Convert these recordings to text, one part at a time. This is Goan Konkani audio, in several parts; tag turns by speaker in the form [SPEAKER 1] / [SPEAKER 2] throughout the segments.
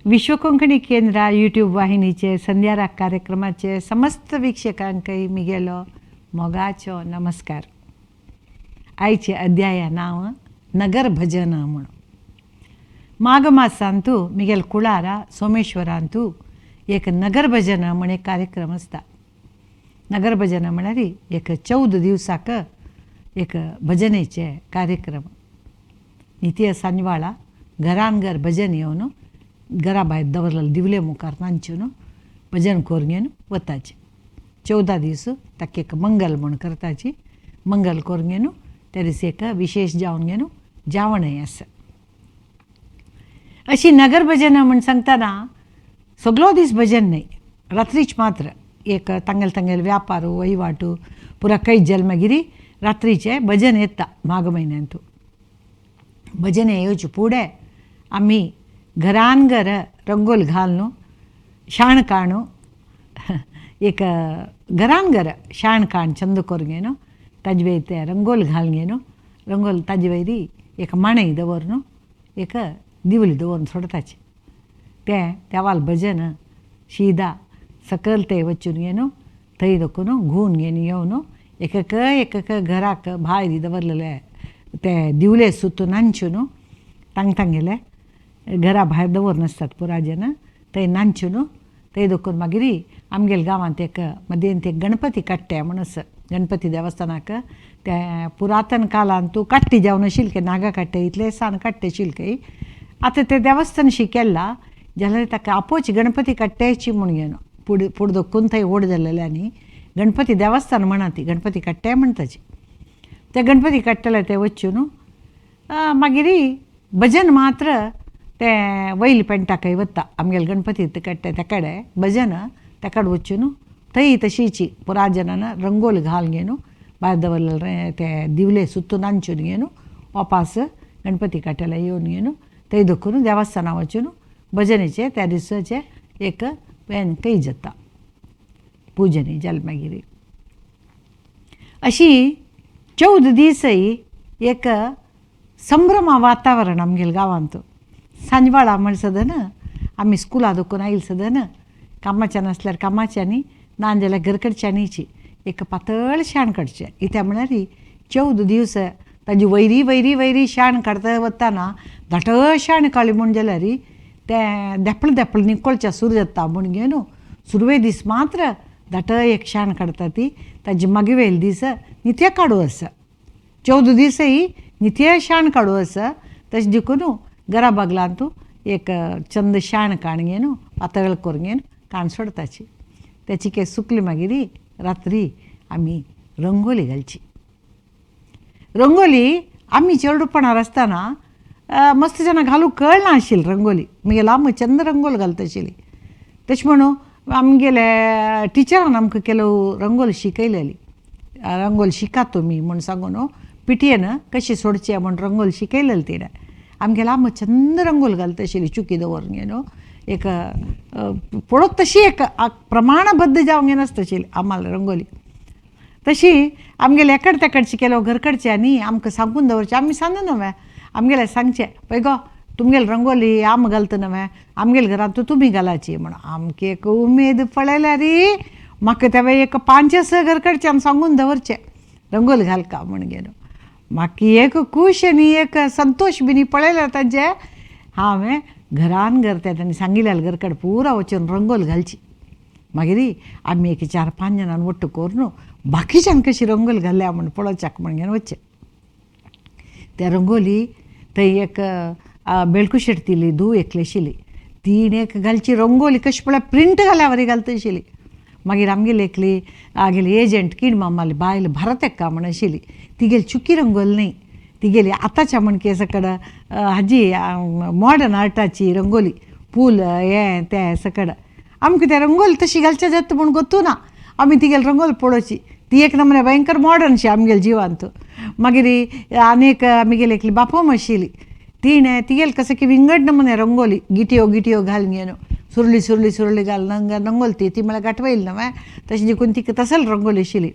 [SPEAKER 1] विश्व कोंकणी केंद्र यूट्यूब वाहिनीचे संध्याराग कार्यक्रमाचे समस्त वीक्षकांकय मिगेलो मोगाचो नमस्कार. आयचे अध्याया नांव नगर भजन म्हूण. माघ मासांतू मिगेल कुळारा सोमेश्वरांतू एक नगर भजन म्हण एक कार्यक्रम आसता. नगर भजन म्हळ्यार एक 14 दिवसाक एक भजनेचे कार्यक्रम. नित्य सांजवाळा घरान घर भजन येवन घरा भायर दवरलेले दिवले मुखार नांचून भजन करून घेवन वताचे. 14 दीस ताका एक मंगल म्हूण करताची. मंगल करून घेवन त्या दीस एक विशेश जावन घेवन जेवणय आसा. अशी नगर भजन म्हूण सांगतना सगलो दीस भजन न्हय, रात्रीच मात्र एक तांगेले तांगेले व्यापार वहिवाट पुरा कैद जाले मागीर रात्रीचें भजन येता. माघ म्हयन्यांत भजन येवचे फुडें आमी घरान घर रंगोली घालून शाण काणू एक घरान घर शाण काण चंद करून घेवन ताजे वयर ते रंगोली घालून घेवन रंगोली ताजे वयर एक माणय दवरून एक दिवली दवरून सोडताची. तें देवाल भजन शिदा सकयल ते वचून घेवन थंय दखून घुंवून घेवन येवन एक एक एक घराक भायर दवरलेले ते दिवले सुत्त नांचून तांग तांगेले घरा भायर दवरून आसतात पुरा जन थंय नांचून थंय दखून मागीर आमगेले गांवांत एक मदेंत एक गणपती कट्टे म्हूण आसा. गणपती देवस्थानाक ते पुरातन काळांत तूं काट्टी जावन आशिल्ले की नागा काट्टे इतले सान काट्टे आशिल्ले खंय. आतां तें देवस्थान शी केलां जाल्यार ताका आपोवची गणपती कट्ट्याची म्हूण घेवन फुडें फुडें दखून थंय व्हड जालेलें आनी गणपती देवस्थान म्हणा ती गणपती कट्टेय म्हणटाची. ते गणपती कट्ट्याले ते वचून मागीर भजन मात्र ते वयले पेंटाकय वता. आमगेले गणपती कट्टे त्या कडेन भजन त्या कडेन वचून थंय तशीची पुरा जनान रंगोली घालून घेवन भायर दवरलेले ते दिवले सुत्त नांचून घेवन वापास गणपती कट्ट्याला येवन घेवन थंय दखून देवस्थाना वचून भजनेचे त्या दिसाचे एक वेन कय जाता पुजनी जालें मागीर. अशी 14 दीसय एक संभ्रमा वातावरण आमगेले गांवांत. सांजवाळा म्हण सदन आमी स्कुला दखून आयले सदन कामाच्यान आसल्यार कामाच्यांनी ना जाल्यार घरकडच्यांनीची एक पातळ शाण काडचें. कित्याक म्हळ्यार 14 दीस ताजी वयरी वयरी वयरी शाण काडता वतना धाट शाण काडली म्हूण जाल्यार तें धेपळ धेपळ निकोळचें सुरू जाता म्हूण घेवन सुरवे दीस मात्र धाट एक शाण काडटा ती ताजे मागीर वयले दीस नित्य काडू आसा. 14 दीसय नित्य शाण काडू आसा. तशें देखून घरा बागलांत एक चंद शाण काण घेवन पातळ करून घेवन काण सोडताची. तेची केस सुकली मागीर रात्री आमी रंगोली घालची. रंगोली आमी चेडूपणार आसतना मस्त जाणां घालूंक कळना आशिल्ली रंगोली. मागीर आमी चंद रंगोली घालता आशिल्ली. तशें म्हणून आमगेले टिचरान आमकां केलो रंगोली शिकयलेली. रंगोली शिकात तुमी म्हूण सांगून पिटयेन कशी सोडची म्हूण रंगोली शिकयलेली तिणें. आमगेले आमी चंद रंगोली घालता आशिल्ली चुकी दवरून घेवन एक पळोवप तशी एक प्रमाणबद्ध जावंक घेनासता आशिल्ली आम्हाला रंगोली. तशी आमगेले एकड तेकडचे केलो घरकडचे आनी आमकां सांगून दवरचें. आमी सांगू न्हय आमगेले सांगचें पळय गो तुमगेले रंगोली आम घालता न्हय आमगेले घरांत तुमी घालाची म्हूण. आमकां एक उमेद पळयल्यार म्हाका तेन्ना एक 5 6 घरकडच्यान सांगून दवरचें रंगोली घालका म्हूण घेवन. म्हाका एक खूश आनी एक संतोश बीन पळयल्यार तांचे हांवें घरान घर ते तांणी सांगिल्ल्या घरकडेन पुरा वचून रंगोली घालची. मागीर आमी एक 4-5 जाणां ಒಟ್ಟು करून बाकीच्यान कशी रंगोली घातल्या म्हूण पळोवच्याक म्हूण घेवन वचचें. त्या रंगोली थंय एक बेळकुशेट धूव एकली आशिल्ली तिणें एक घालची रंगोली कशी पळय प्रिंट घाल्या वरी घालता आशिल्ली. मागीर आमगेली एकली आगेली एजंट किण मामाली बायल भारत एका म्हण आशिल्ली तिगेली चुकी रंगोली न्हय तिगेली आतांच्या म्हण केसा कडेन हाजी मॉडर्न आर्टाची रंगोली फूल हें तें सकड आमकां ते रंगोली तशी घालचे जाता म्हूण गोत्तू ना. आमी तिगेली रंगोली पळोवची ती एक नमुने भयंकर मॉडर्नशी आमगेले जिवांत. मागीर आनी एक आमगेली एकली बापोम आशिल्ली तिणें तिगेली कसं की विंगड नमुने रंगोली गिटयो गिटयो घालून घेवन सुरळी सुरळी सुरळी घालून रंगोली ती ती म्हळ्यार गांठवयल न्हय तशें देखून तिका तसल रंगोली आशिल्ली.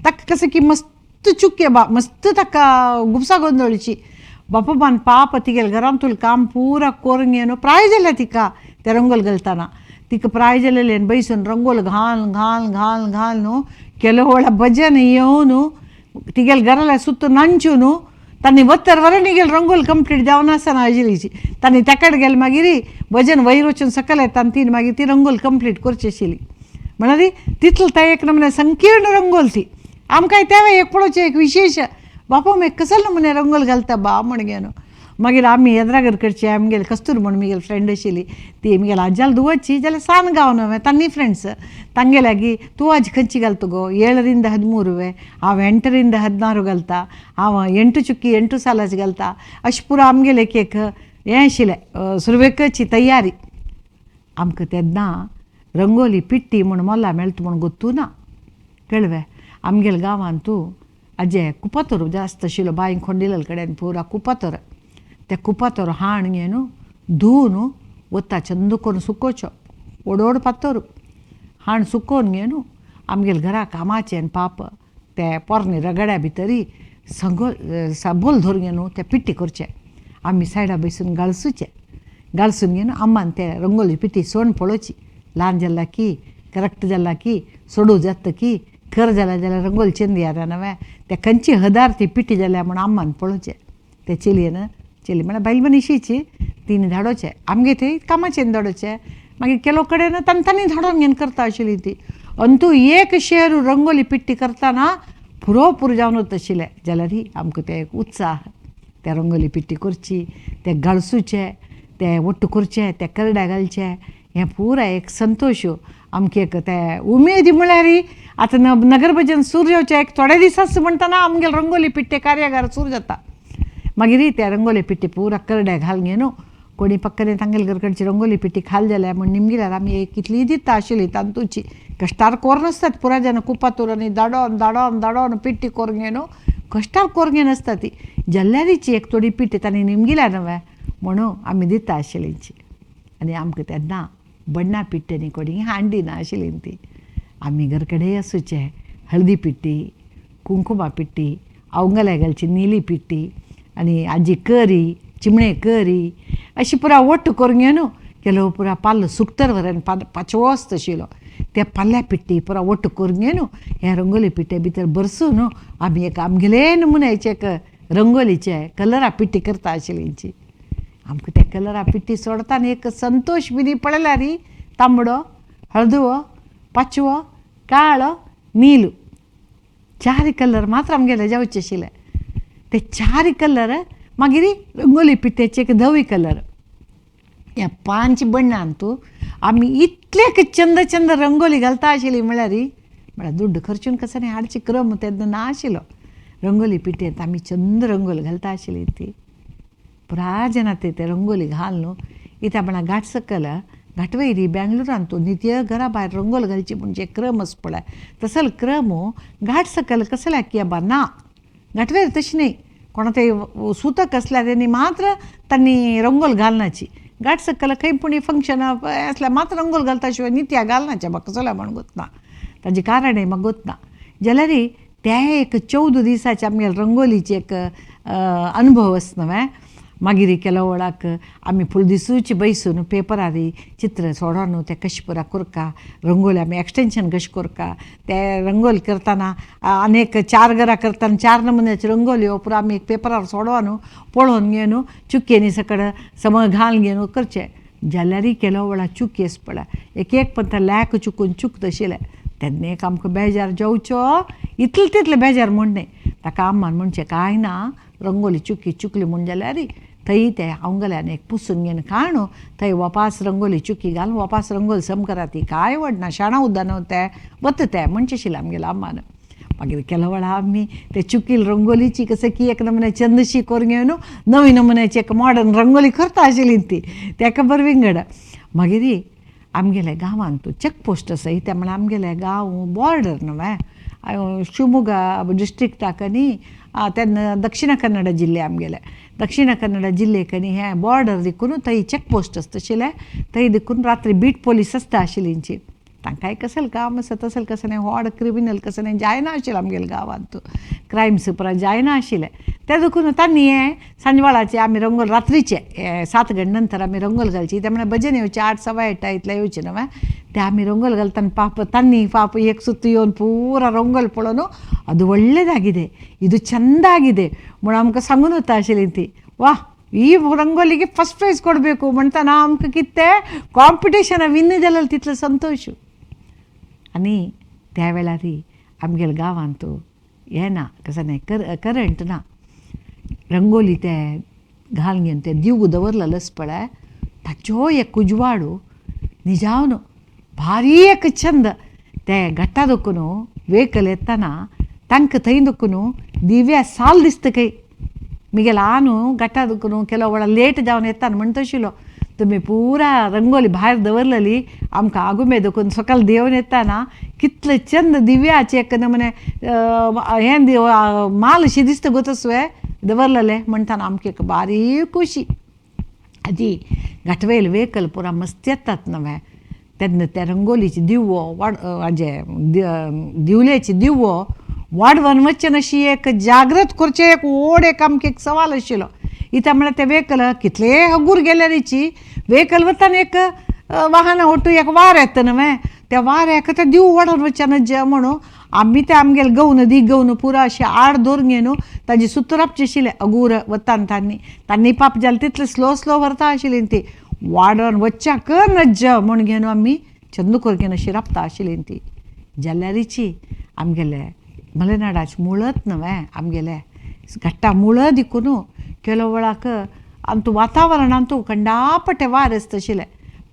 [SPEAKER 1] ताका कसं की मस्त चुके बा मस्त ताका गुपसा गोंदळची बापाबान पाप तिगेले घरांतूल काम पुरा करून घेवन प्राय जालें तिका ते रंगोल घालतना तिका प्राय जालेलें बैसून रंगोल घाल घाल घाल घाल न्हू ಕೆಲವು भजन येवन तिगेले घराला सुत्त नांचून तांणी वत्तर वरण गेले रंगोल कंप्लीट जावन आसना आशिल्ली तांणी तेकड गेले मागीर भजन वयर वचून सकयल येता आनी ती मागीर ती रंगोल कंप्लीट करची आशिल्ली. म्हळ्यार तितलो ते एक नमुने संकीर्ण रंगोल ती आमकां तें एक पळोवचें एक विशेश बापा एक कसलो नमुने रंगोल घालता बा म्हण घेवन मागीर आमी येद्रागर करचे आमगेले कस्तूर म्हण म्हगेली फ्रेंड आशिल्ली ती म्हगेले आज्याल धुवची जाल्यार सान गांव न्हय तांणी फ्रेंड्स तांगे लागीं तूं आजी खंयची घालता गो 7ರಿಂದ 13 हांव 8ರಿಂದ 16 घालता, हांव 8 चुकी 8 सालाची घालता, अशें पुरो आमगेले एक एक हें आशिल्लें सुरवेकची तयारी. आमकां तेन्ना रंगोली पिट्टी म्हूण मोला मेळटा म्हूण गोत्तू ना कळ्ळें. आमगेले गांवांत तूं आजे कुपातोर जास्त आशिल्लो बांय खोंडिल्ले कडेन पुरा कुपातोर, त्या कुपातोर हाण घेवन धुवन वता चंद करून सुकोवचो ओडोड पातोर हाण सुकोवन घेवन आमगेले घरा कामाचें आनी पाप ते पोरणे रगड्या भितरी संगो सबोल धरून घेवन ते पिट्टी करचे आमी सायडा बसून घालसूचे घालसून घेवन अम्मान ते रंगोली पिट्टी सोण पळोवची ल्हान जाला की करेक्ट जाला की सोडू जाता की खर जाला जाल्यार रंगोली चेंद यार नवें ते खंयची हदार ती पिट्टी जाल्या म्हूण अम्मान पळोवचें. ते चेलयेन चेली म्हळ्यार बायल मनीशीची तिणें धाडोवचें आमगे थंय कामाचें धाडोवचें मागीर केलो कडेन तांणी धाडोवन घेवन करता आशिल्ली ती. अंतू एक शेर रंगोली पिट्टी करतना पुरो पुरो जावन वता आशिल्लें जाल्यार आमकां ते एक उत्साह त्या रंगोली पिट्टी करची ते घालसूचे ते ಒಟ್ಟು करचे ते करड्या घालचे हें पुराय एक संतोश आमकां एक ते उमेदी म्हळ्यार आतां नगर भजन सुरू जावचें एक थोडे दीस म्हणटना आमगेले रंगोली पिट्टे कार्यागार सुरू जाता. मागीर त्या रंगोली पिट्टी पुरा करड्या घाल न्हू कोणी पक्कने तांगेले घरकडची रंगोली पिट्टी खाल जाल्यार म्हण निमगिल्यार आमी एक कितली दिता आशिल्ली तांतूची कश्टार कोर नासतात पुरा जाण कुपातूर आनी दाडोन दाडोन दाडोन पिट्टी कोरून न्हू कश्टार कोरून नासता ती जाल्यारीची एक थोडी पिट्टी तांणी निमगिल्यार न्हय म्हणून आमी दिता आशिल्लीची. आनी आमकां तेन्ना बण्णा पिट्टी कोणी हांडी ना आशिल्ली ती आमी घर कडेन आसूचे हळदी पिट्टी कुंकुमा पिट्टी अवंगल्या घालची निली पिट्टी आनी आजी करी चिमणे करी अशी पुरा ಒಟ್ಟು करून घेवन ಕೆಲವು ಪೂರ पाल्लो सुकतर वरेन पाचवो आसता आशिल्लो त्या पाल्ल्या पिट्टी पुरा ಒಟ್ಟು करून घेवन ह्या रंगोली पिट्टे भितर बरसून आमी एक आमगेले नमुन्याचे एक रंगोलीचे कलरा पिट्टी करता आशिल्ली. आमकां त्या कलरा पिट्टी सोडताना एक संतोश बी पळयल्यार तांबडो हळदुवो पाचवो काळो नीलो चार कलर मात्र आमगेले जावचे आशिल्ले. ते चार कलर मागीर रंगोली पिट्ट्याचे एक धवी कलर ह्या पांच बण्णान तूं आमी इतले चंद चंद रंगोली घालता आशिल्ली म्हळ्यार म्हळ्यार दुड्ड खर्चून कसो हाडची क्रम तेन्ना ना आशिल्लो. रंगोली पिट्येंत आमी चंद रंगोली घालता आशिल्ली ती पुरा जाणां ते रंगोली घाल न्हू इत्या म्हळ्यार घाट सकल घाटवैरी बेंगलोरान तूं नित्य घरा भायर रंगोली घालची म्हणजे क्रम आसा पळय तसल क्रम घाट सकल कसल्या की बा ना घाटवैर तशें न्हय कोणा ते सुतक आसल्यार तेणी मात्र तांणी रंगोल घालनाची घाट सकल खंय पूण फंक्शन आसल्यार मात्र रंगोल घालता शिवाय नित्या घालनाचे म्हाका कसलें म्हण गोतना ताजें कारण म्हाका गोतना. जाल्यार ते एक 14 दिसाचे आमगेले रंगोलीचे एक अनुभव आसा न्हय. मागीर केलो वेळाक आमी फुल दिसूची बैसून पेपरार चित्र सोडोन ते कशें पुरा कोरका रंगोली आमी एक्सटेंशन कशें कोरका ते रंगोली करतना आनी एक 4 घरां करतना 4 नमुन्याची रंगोली पुरा आमी एक पेपरार सोडोन पळोवन घेवन चुकयेनी सकड सम घाल घेवन करचें. जाल्यार केलो वेळार चुकी आसा पळय एक एक पण लॅक चुकून चुकता आशिल्लें तेन्ना एक आमकां बेजार जावचो इतलें तितलें बेजार म्हण न्हय ताका अम्मान म्हणचें कांय ना रंगोली चुकी चुकली म्हूण जाल्यार थंय ते हांवगल्यान एक पुसून घेवन काणू थंय वापास रंगोली चुकी घालून वापास रंगोली सम करा ती कांय व्हडना शाणा उद्दां न्हू तें वता तें म्हणचें आशिल्लें आमगेल्या अम्मान. मागीर केलो वेळार आमी ते चुकील रंगोलीची कसं की एक नमुने चंदशी करून घेवन नवी नमुन्याची एक मॉडर्न रंगोली करता आशिल्ली ती तेका बरें विंगड. मागीर आमगेल्या गांवांत तूं चॅक पोस्ट आसा त्या म्हळ्यार आमगेले गांव बॉर्डर न्हय शिवमोग्गा डिस्ट्रिक्टाक आनी तेन्ना दक्षिण कन्नड जिल्ले आमगेले दक्षिण कन्नड जिल्लेक आनी हें बॉर्डर देखून थंय चॅक पोस्ट आसता आशिल्लें थंय देखून रात्री बीट पोलीस आसता आशिल्लींची. तांकांय कसलें काम आसा तसलें कसलें व्हड क्रिमिनल कसलें जायना आशिल्लें आमगेल्या गांवांत, क्रायम्स पुरा जायना आशिल्लें. तें देखून तांणी हें सांजवेळाचें आमी रंगोल रात्रीचें 7 घंटे नंतर आमी रंगोल घालची. ते म्हळ्यार भजन येवचें 8 सवा 8 इतलें येवचें न्हय, ते आमी रंगोल घालतना पाप तांणी पाप एक सुत्त येवन पुरा रंगोल पळोवन ಅದು ಒಳ್ಳೆಯದಾಗಿದೆ, ಇದು ಚೆಂದ ಆಗಿದೆ म्हणून आमकां सांगून वता आशिल्ली ती. वा ಈ ರಂಗೋಲಿಗೆ ಫಸ್ಟ್ ಪ್ರೈಸ್ ಕೊಡಬೇಕು म्हणटा आमकां कितें कॉम्पिटिशना विन जालें तितलो संतोश. आनी त्या वेळार आमगेल्या गांवांत हें ना कसं न्हय करंट ना, रंगोली ते घालून घेवन ते दिवू दवरलेलेच पळय ताचो एक उजवाडू निजावन भारी एक चंद. ते घट्टा दुखून वेकल येतना तांकां थंय दुखून दिव्या साल दिसता खंय. मिगेल आनु घट्टा दुखून ಕೆಲವು वेळा लेट जावन येताना म्हणटशिलो तुमी पुरा रंगोली भायर दवरलेली आमकां आगुमे दुखून सकाळ देवन येताना कितले चंद दिव्याचे एक नमने हें माल अशी दिसता गो तसवे दवरलेले म्हणटाना आमकां एक बारीक खुशी. आजी घाटवेल वेकल पुरा मस्त येतात नवे तेन्ना त्या रंगोलीची दिवो वाड हाजे दिवल्याची दिवो वाडवन वचन अशी एक जागृत करचें एक व्हड एक आमकां एक सवाल आशिल्लो. इता म्हळ्यार ते वेकल कितले हगूर गेल्यारीची वेकल वताना एक वाहनां ओटू एक वार येता न्हय, त्या वाऱ्याक ते दिव वाडोवन वचन जे म्हणून आमी ते आमगेले गवन दी गवन पुरा अशें आड दवरून घेवन ताजी सुत्र राबची आशिल्लें अगूर वतान तांणी तांणी पाप जालें तितलें स्लो स्लो व्हरता आशिल्लीं ती वाडोवन वच्च्याक नज्ज म्हूण घेवन आमी चंद करून घेवन अशी राबता आशिल्लीं ती. जाल्यारीची आमगेले मलेनाडाचे मुळत न्हय आमगेले घट्टा मुळं दिकून ಕೆಲವು वेळाक आमचो वातावरणांत कंडापटे वार आसता आशिल्लें.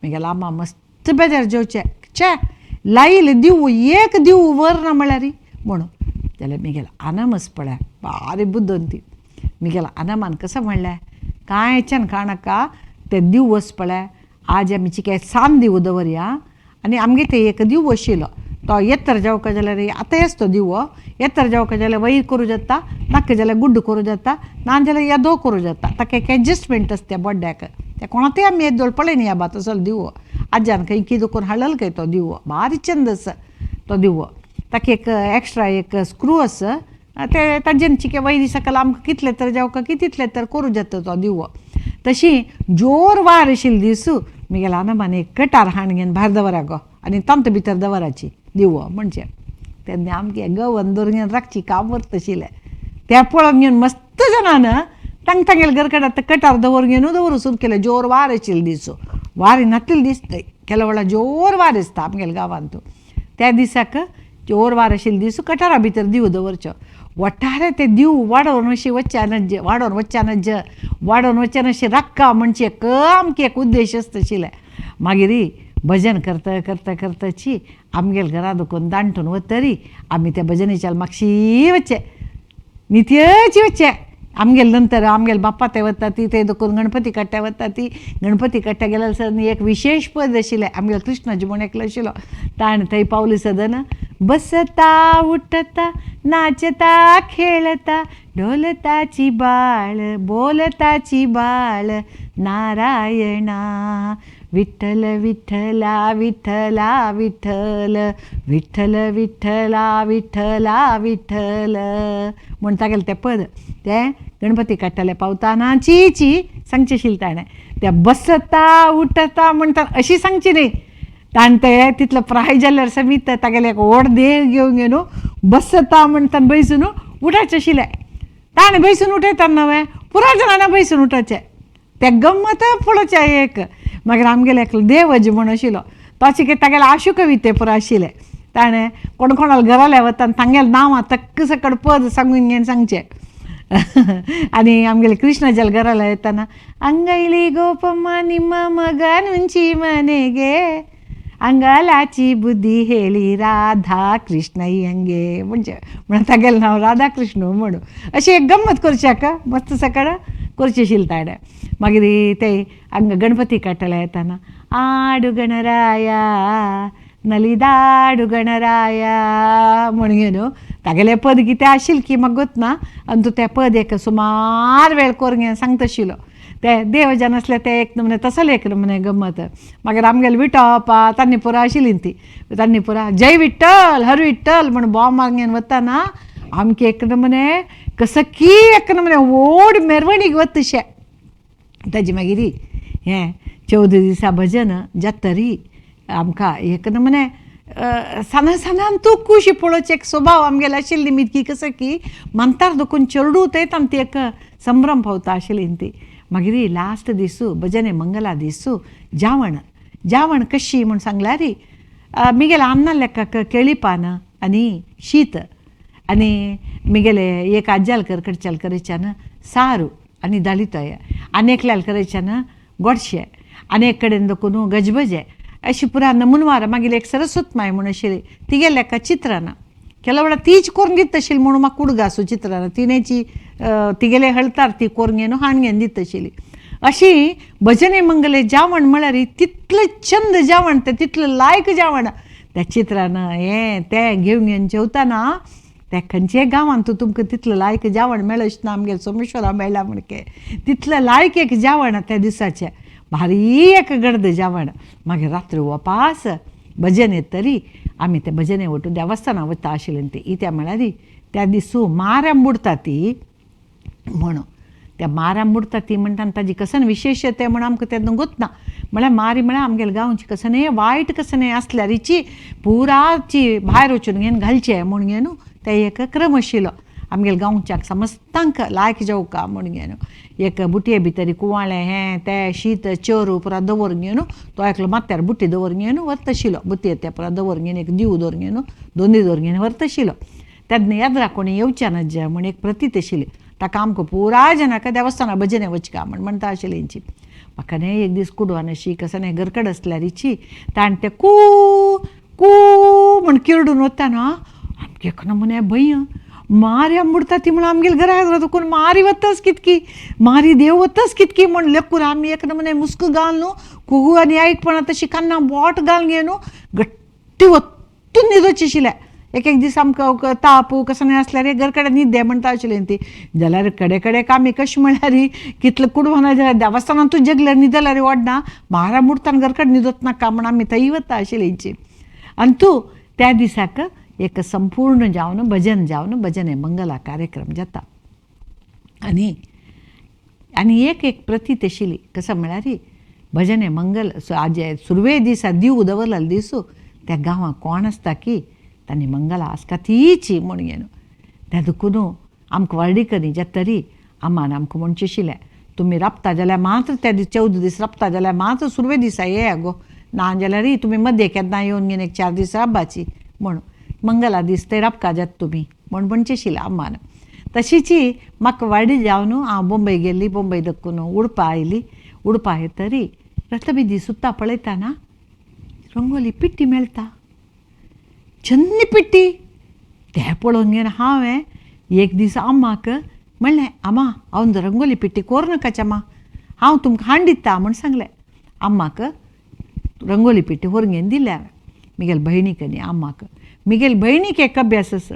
[SPEAKER 1] मागीर आमा मस्त बेजार जेवचें छे लायिल्लें दिवू एक दिवू वर ना म्हळ्यार म्हणून. जाल्यार मिगेल आनमस पळय भारी बुद्दन ती. मिगेल आनमान कसं म्हणलें कांयच्यान काणका ते दिव वस पळय आज आमी चिके सान दिवू दवरया आनी आमगे ते एक दिवू आशिल्लो तो येतर जावका जाल्यार आतां येस तो दिवो येतर जावका जाल्यार वयर करूं जाता, नाका जाल्यार गुड्ड करूं जाता, ना जाल्यार येदो करूं जाता. ताका एक एडजस्टमेंट आसता त्या बड्ड्याक ते कोणाकय आमी येदोळ पळयनी आबा तसो दिवो आज्यान खंय कितें करून हाडलेलो खंय तो दिवो भारी चंद आसा तो दिवो. ताका एक एक्स्ट्रा एक स्क्रू आसा ते ताजेन चिके वयर सकयल आमकां कितले तर जावका की तितले तर करूं जाता तो दिवो. तशी जोर वार आशिल्ले दीस मिगेल्या आनमान एक कटार हाण घेवन भायर दवरा गो आनी तांत भितर दवराची दिवो म्हणजे तेन्ना आमगे गवन दवरून घेवन राखची काम व्हरता आशिल्लें. तें पळोवन घेवन मस्त जाणान तांग तांगेले घर कडेन कटार दवरून घेवन दवरूं सुरू केलें. जोर वार आशिल्ले दीस वारी नातिल्ले दीस केल्या वेळार जोर वार आसता आमगेल्या गांवांत. त्या दिसाक जोर वार आशिल्ले दीस कटारा भितर दिव दवरचो वटारे ते दिव वाडोवन अशी वच्च्या नज्ज वाडोवन वच्च्या नज्ज वाडोवन वच्च्या अशी राखा म्हणजे एक आमकां एक उद्देश आसता आशिल्लें. मागीर भजन करता करता करताची आमगेले घरा दुखून दांटून वतरी आमी त्या भजनेच्या मागशी वचचे नित्याची वचचे. आमगेले नंतर आमगेले बाप्पा ते वता ती ते दुखून गणपती कट्ट्या वता ती गणपती कट्ट्या गेल्यार सर एक विशेश पद आशिल्लें आमगेले कृष्णाजी म्हूण एकलो आशिल्लो ताणें थंय पावली सदन बसता उठता नाचता खेळता ढोलताची बाळ बोलताची बाळ नारायणा विठ्ठल विठ्ठला विठ्ठला विठ्ठल विठ्ठल विठ्ठला विठ्ठला विठ्ठल म्हूण तागेलें तें पद तें गणपती काडटाले पावताना ची ची सांगचें आशिल्लें ताणें. तें बसता उठता म्हणटा अशी सांगची न्ही ताणें तें तितलो प्राय जाल्यार समीत तागेलें एक व्हड देह घेवन घेवन बसता म्हणटा बैसून उठाचें आशिल्लें. ताणें बैसून उठयता न्हय पुराय जाणांनी बैसून उठाचें तें गम्मत पळोवचें एक. मागीर आमगेले एकलो देवजी म्हूण आशिल्लो ताचे कितें तागेले आशू कविते पुरो आशिल्ले ताणें कोण कोणाले घराले वता तांगेलें नांवां तक्क सकट पद सांगून घेवन सांगचें. आनी आमगेले कृष्णाच्या घराला येताना अंगैली गोपम्मा ನಿಮ್ಮ ಮಗನುಂಚಿ ಮನೆಗೆ अंगालाची बुद्धी हेळी राधा कृष्णय्यंगे म्हणजे म्हणून तागेलें नांव राधा कृष्ण म्हणून अशी एक गम्मत करची हाका मस्त सकाळ करची आशिल्ली ताणें. मागीर ते हांगा गणपती काडटले येताना आडू गणराया नलिदाडू गणराया म्हण घेवन तागेलें पद कितें आशिल्लें की म्हाका गोत ना आनी तूं तें पद एक सुमार वेळ करून घेवन सांगता आशिल्लो. ते देवजन आसले ते एक नमुने तसले एक नमुने गम्मत. मागीर आमगेले विठोबा तन्नीपुरा आशिल्ली ती तन्नीपुरा जय विठ्ठल हर विठ्ठल म्हण बॉम्ब मारून वतना आमके एक नमुने कसकी एक नमुने व्हड मेरवणीक वता तशें. ताजे मागीर हें 14 दिसा भजन जातरी आमकां एक नमुने साना सानान तूं खुशी पळोवचें एक स्वभाव आमगेलो आशिल्ली मितकी कसो की मानतार दुखून चेडूं थंयच आमची एक संभ्रम पावता आशिल्ली ती. मागीर लास्ट दिसू भजने मंगला दिसू जेवण जेवण कशी म्हूण सांगल्यार मिगेले आमना लेकाक केळी पान आनी शीत आनी मिगेले एक आज्याल करकडच्याल करायच्यान सारू आनी दाळीतोय आनी एकल्याल करायच्यान गोडशें आनी एक कडेन दखून गजबजे अशी पुरा नमुनवार. मागीर एक सरस्वत माय म्हूण आशिल्ली तिगेले लेका चित्राना केला वेळार तीच करून दिता आशिल्ली म्हणून म्हाका उडगासू चित्राना तिणेची तिगेले हळतार ती करून घेवन हाडून घेवन दिता आशिल्ली. अशी भजने मंगले जेवण म्हळ्यार तितलें चंद जेवण तें तितलें लायक जेवण त्या चित्रान हें तें घेवन घेवन जेवतना त्या खंयच्याय गांवांत तुमकां तितलें लायक जेवण मेळच ना. आमगेले सोमेश्वरा मेळ्ळा म्हणके तितलें लायक एक जेवण त्या दिसाचें भारी एक गर्द जेवण. मागीर रात्री उपास भजन येत तरी आमी ते भजने वटून देवस्थानां वता आशिल्लीं ती इत्या म्हळ्यार त्या दिसू माऱ्यां बुडटा ती म्हणून त्या माऱ्यां बुडटा ती म्हणटा आनी ताजी कसन विशेश तें म्हण आमकां तेन्ना गोतना म्हळ्यार मारी म्हळ्यार आमगेले गांवची कसनय वायट कसनय आसल्यारीची पुराची भायर वचून घेवन घालचें म्हूण घेवन ते एक क्रम आशिल्लो आमगेले गांवच्याक समस्तांक लायक जेवका म्हूण घेवन एक बुटये भितर कुवाळें हें तें शीत चेरू पुरा दवरून घेवन तो एकलो माथ्यार बुटी दवरून घेवन व्हरता आशिल्लो बुतयेर तें पुरा दवरून घेवन एक दिव दवरून घेवन दोनी दवरून घेवन व्हरता आशिल्लो. तेन्ना यात्रा कोणी येवच्या ना म्हूण एक प्रतीत आशिल्ली ताका आमकां पुराय जाणांक देवस्थाना भजने वचका म्हण म्हणटा आशिल्ली हेंची. म्हाका न्ही एक दीस कुडवान अशी कसो न्ही घरकड आसल्यारीची ताणें तें कू कू म्हण किरडून वता न्हू आमगे एक नमुने भंय मारी बुडटा ती म्हण आमगेले घरा दुखून मारी वताच कितकी मारी देव वताच कितकी म्हण लेकूर आमी एक नमुने मुस्क घाल न्हू कुगू आनी आयकपणा तशी कान्ना बोट घालून घे न्हू गट्टी वत्तून न्हिदोची आशिल्लें. एक एक दीस आमकां ताप कसो न्ही आसल्यार घर कडेन न्हिदे म्हणटा आशिल्लें ती जाल्यार कडे कडेक आमी कशें म्हळ्यार कितले कुडवाना जाल्यार देवस्थानांतूच जगल्यार न्हिदल्यार वाडना मारा बुडटान घर कडेन न्हिदत नाका म्हण आमी थंय वता आशिल्ली. आनी तूं त्या दिसाक एक संपूर्ण जावन भजन जावन भजन मंगला कार्यक्रम जाता. आनी आनी एक एक प्रतीत आशिल्ली कसो म्हळ्यार भजने मंगल आजे सुरवे दिसा दीव दवरलेलो दिसू त्या गांवांत कोण आसता की तांणी मंगला आसका तीची म्हूण घेवन त्या दुखून आमकां वार्डीकरी जातरी आमान आमकां म्हणचें आशिल्लें तुमी राबता जाल्यार मात्र त्या दीस 14 दीस राबता जाल्यार मात्र सुरवे दिसा येया गो ना जाल्यार तुमी मदें केन्ना येवन घेवन एक 4 दीस राबपाची म्हूण मंगला दीस ते राबका जाता तुमी म्हूण म्हणचें आशिल्लें आमान. तशीची म्हाका वाडी जावन हांव बोंबय गेल्ली बोंबय दक्कून उडपा आयली उडपा येतरी रथबिदी सुद्दां पळयतना रंगोली पिट्टी मेळटा चन्नी पिट्टी तें पळोवन घेवन हांवें एक दीस अम्माक म्हणलें आमा हांव रंगोली पिट्टी कोर नाकाच अम्मा हांव तुमकां हाडून दिता म्हूण सांगलें. अम्माक रंगोली पिट्टी व्हरून घेवन दिल्या हांवें मिगेले भयणीक आनी अम्माक. मिगेले भयणीक एक अभ्यास आसा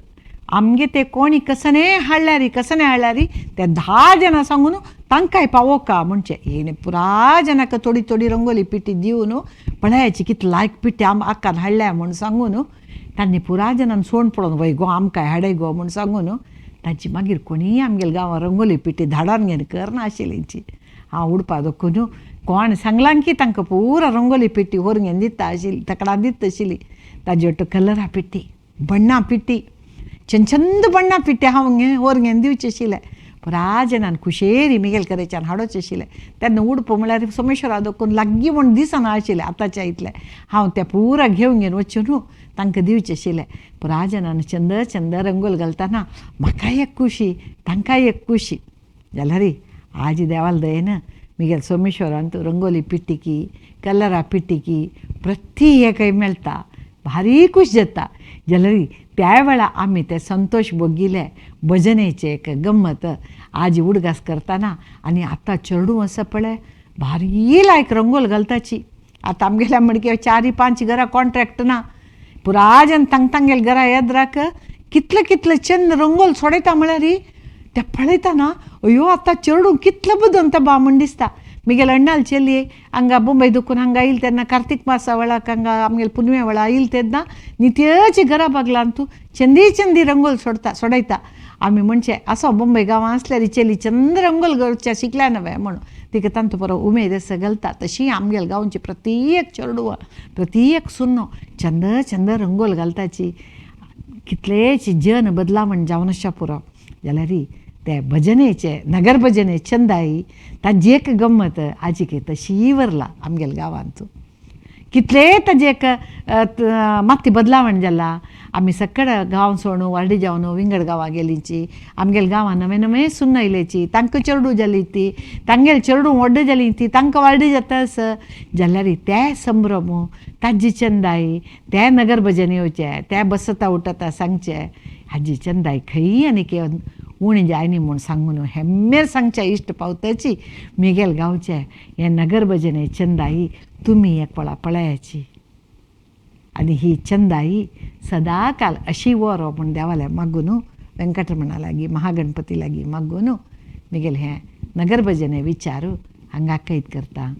[SPEAKER 1] आमगे ते कोणी कसने हाडल्यारी कसने हाडल्यारी ते 10 जाणां सांगून तांकांय पावोका म्हणचें हेणे पुरा जाणांक थोडी थोडी रंगोली पिट्टी दिवन पळयाची कितली लायक पिट्टी आम आक्कान हाडल्या म्हूण सांगून तांणी पुरा जाणान सोण पळोवन वय गो आमकांय हाडय गो म्हूण सांगून तांची मागीर कोणीय आमगेले गांवां रंगोली पिट्टी धाडोन घेवन करनाशिल्ली. हांव उडपा दखून कोण सांगलां की तांकां पुरा रंगोली पिट्टी व्हरून घेवन दिता आशिल्ली तकडां दिता आशिल्ली. ताजे वट्ट कलरा पिट्टी बण्णां पिट्टी चंद बण्णां पिट्टी हांव व्हरून घेवन दिवचें आशिल्लें. पुरा जाणान खुशेरी मिगेल कडेच्यान हाडोचें आशिल्लें. तेन्ना उडप म्हळ्यार सोमेश्वरा दखून लागीं म्हूण दिसना आशिल्लें आतांच्या इतलें हांव तें पुरा घेवन घेवन वचून न्हू तांकां दिवचें आशिल्लें. पुरा जाणान चंद चंद रंगोल घालतना म्हाकाय एक खुशी तांकांय एक खुशी. जाल्यार आज देवाल दयेन मिगेल सोमेश्वरांत रंगोली पिट्टिकी कलरा पिट्टिकी प्रति एकय मेळटा भारी खूश जाता. जाल्यार त्या वेळार आमी ते संतोश भोगिले भजनेचे एक गम्मत आज उडगास करतना. आनी आतां चेडूं आसा पळय भारी लायक रंगोल घालताची. आतां आमगेल्या म्हणगे 4 5 घरां कॉन्ट्रॅक्ट ना पुरा जन तांग तांगेले घरा येद्राक कितले कितले चंद रंगोल सोडयता म्हळ्यार ते पळयतना अयो आतां चेडूं कितलो बदलता बा म्हूण दिसता. मिगेल अण्णाल चेली हांगा बोंबय दुखून हांगा येयल तेन्ना कार्तीक मासा वेळाक हांगा आमगेले पुनवे वेळा येयल तेन्ना नित्याची घरा बागलान तूं चंदी चंदी रंगोल सोडता सोडयता. आमी म्हणचे असो बोंबय गांवां आसल्यार चेली चंद रंगोल करच्या शिकल्या नवे म्हणून तिका तांतू बरो उमेद आसा घालता. तशी आमगेले गांवची प्रत्येक चेडवां प्रत्येक सुनो चंद चंद रंगोल घालताची. कितलेच जन बदलावण जावन आसा पुरो जाल्यार ते भजनेचे नगर भजने चंदाई ताजी एक गम्मत आजिके तशी वरला आमगेले गांवांत. कितले ताजे एक माती बदलावण जाला. आमी सकड गांव सोडून वार्डी जावन विंगड गांवां गेलीची आमगेले गांवां नवे नवे सुन्न आयलेची तांकां चेडूं जाली ती तांगेले चेडूं व्हडली जाली ती तांकां वार्डी जाता आस जाल्यार ते संभ्रम ताजी चंदाई ते नगर भजन येवचे ते बसता उठता सांगचे हाजी चंदाई खंय आनी उणी जायनी म्हूण सांगून हेम्मेर सांगच्या इश्ट पावताची मिगेल गांवचे हे नगर भजन चंदाई तुमी एक वेळा पळयाची आनी ही चंदाई सदाकाल अशी वरो म्हूण देवाल्या मागून वेंकटरमणा लागीं महागणपती लागीं मागून मिगेल हें नगर भजन विचारू हांगा कैद करता.